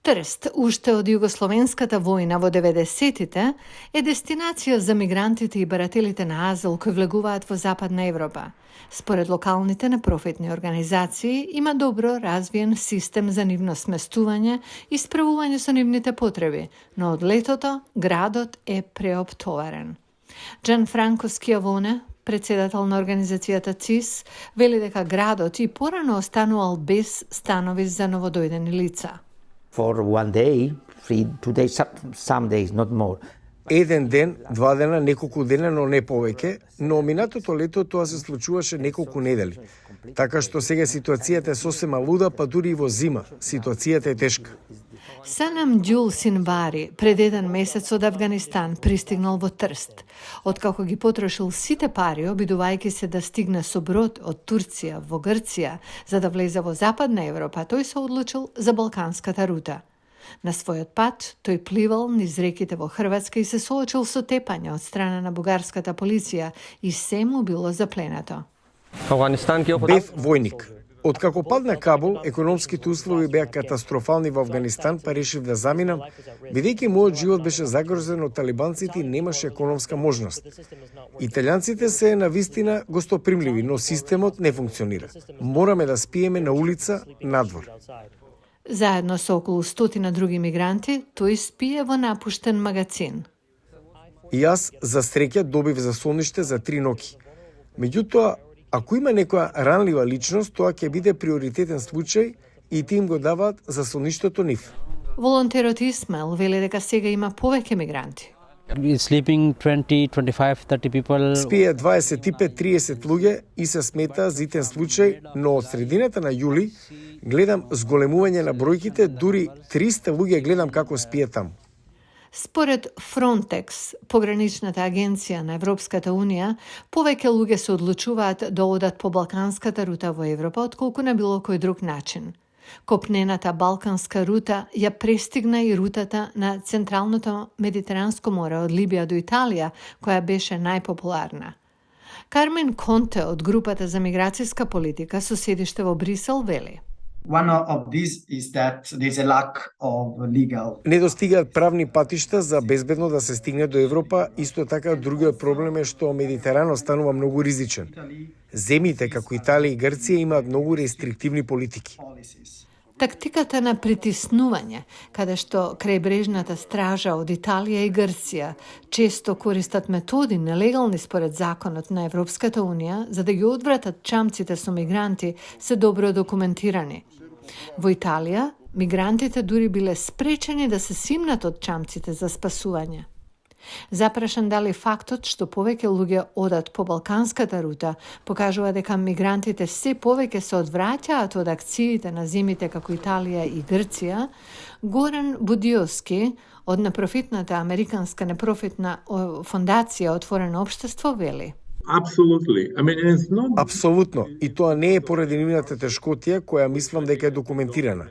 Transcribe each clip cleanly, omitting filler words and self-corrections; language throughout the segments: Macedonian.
Трст, уште од југословенската војна во 90-тите, е дестинација за мигрантите и барателите на азил кои влегуваат во Западна Европа. Според локалните непрофитни организации, има добро развиен систем за нивно сместување и справување со нивните потреби, но од летото градот е преоптоварен. Джанфранко Скиавоне, председател на организацијата ЦИС, вели дека градот и порано останувал без станови за новодојдени лица. For one day, 2 days, some days, not more. Еден ден, 2 дена, неколку дена, но не повеќе, но минатото лето тоа се случуваше неколку недели. Така што сега ситуацијата е сосема луда, па дури и во зима. Ситуацијата е тешка. Санам Ѓул Синвари, пред еден месец од Афганистан, пристигнал во Трст. Откако ги потрошил сите пари, обидувајќи се да стигне со брод од Турција во Грција, за да влезе во Западна Европа, тој се одлучил за балканската рута. На својот пат, тој пливал низ реките во Хрватска и се соочил со тепање од страна на бугарската полиција и се му било запленато. Бев војник. Откако падна Кабул, економските услови беа катастрофални во Афганистан, па решив да заминам, бидејќи мојот живот беше загрозен од талибанците и немаше економска можност. Италијанците се навистина гостопримливи, но системот не функционира. Мораме да спиеме на улица, надвор. Заедно со околу 100 други мигранти, тој спие во напуштен магацин. И јас, за среќа, добив засониште за 3 ноќи. Меѓутоа, ако има некоја ранлива личност, тоа ќе биде приоритетен случај и ти им го даваат засоништето нив. Волонтерот Исмаил вели дека сега има повеќе мигранти. Sleeping 20, 25, 30 people. Спие 25-30 луѓе и се смета за итен случај, но од средината на јули гледам зголемување на бројките, дури 300 луѓе гледам како спие таму. Според Frontex, пограничната агенција на Европската Унија, повеќе луѓе се одлучуваат да одат по балканската рута во Европа, отколку на било кој друг начин. Копнената балканска рута ја престигна и рутата на Централното Медитеранско море од Либија до Италија, која беше најпопуларна. Кармен Конте од групата за миграцијска политика со седиште во Брисел вели: One of these is that there's a lack of legal. Не достигаат правни патишта за безбедно да се стигне до Европа, исто така другиот проблем е што Медитеранот станува многу ризичен. Земјите како Италија и Грција имаат многу рестриктивни политики. Тактиката на притиснување, каде што крајбрежната стража од Италија и Грција често користат методи нелегални според законот на Европската Унија за да ги одвратат чамците со мигранти, се добро документирани. Во Италија, мигрантите дури биле спречени да се симнат од чамците за спасување. Запрашан дали фактот што повеќе луѓе одат по балканската рута покажува дека мигрантите се повеќе се одвраќаат од акциите на земјите како Италија и Грција, Горан Будиовски од непрофитната американска непрофитна фондација Отворено општество вели: Апсолутно, и тоа не е поради нивната тешкотија која мислам дека е документирана.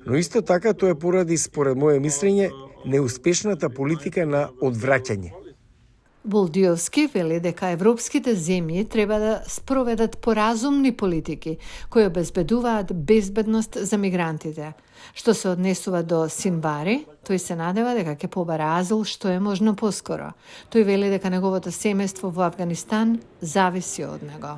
Но исто така тоа е поради, според моје мислење, неуспешната политика на одвраќање. Булдиовски вели дека европските земји треба да спроведат поразумни политики кои обезбедуваат безбедност за мигрантите. Што се однесува до Синвари, тој се надева дека ќе побара азил што е можно поскоро. Тој вели дека неговото семејство во Афганистан зависи од него.